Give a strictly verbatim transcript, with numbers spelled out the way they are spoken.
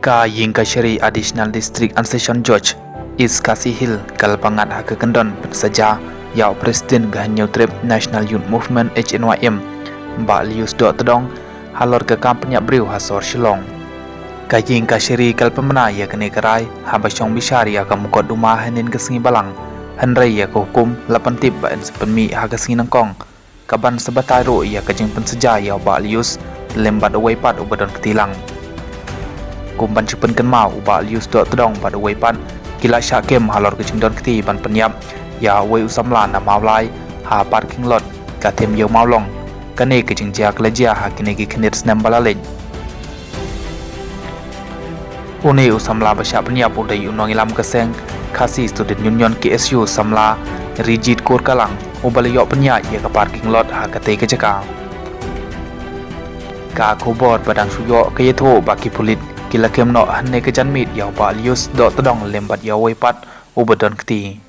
Ka Ïing Kashari Additional District and Session Judge East Khasi Hills ka la pynngat ha ka kyndon pynsaja ïa u President ka Hynñiewtrep National Youth Movement, H N Y M, Bah Lius Dohtdong, halor ka kam pynïap briew ha sor Shillong. Ka Ïing Kashari ka la pynbna ïa kane ka rai haba shong bishar ïa ka mukotduma hynnin ka sngi Balang, hynrei ïa ka hukum la pyntip ba yn sa pynmih ha ka sngi nyngkong, kaban sa batai ruh ïa ka jingpynsaja ïa u Bah Lius lem bad uwei pat uba don kti lang. Kum ban shu pynkynmaw, u Bah Lius Dohtdong bad uwei pat ki la shah kem halor ka jingdon kti ban pynïap ïa uwei u samla na Mawlai ha parking lot ka Them Ïew Mawlong. Kane ka jingjia ka la jia ha kine ki khyndiat snem ba la leit. Une u samla ba shah pynïap u dei u nongïalam ka seng Khasi Student Union, K S U, samla Rijit Kurkalang, uba la ïoh pynïaid ïa ka parking lot ha katei ka jaka. Ka khubor ba dang shu ïoh ka ïathuh ba ki pulit ki la kem noh hynne ka janmiet ïa u Bah Lius Dohtdong lem bad ïa uwei pat uba don kti.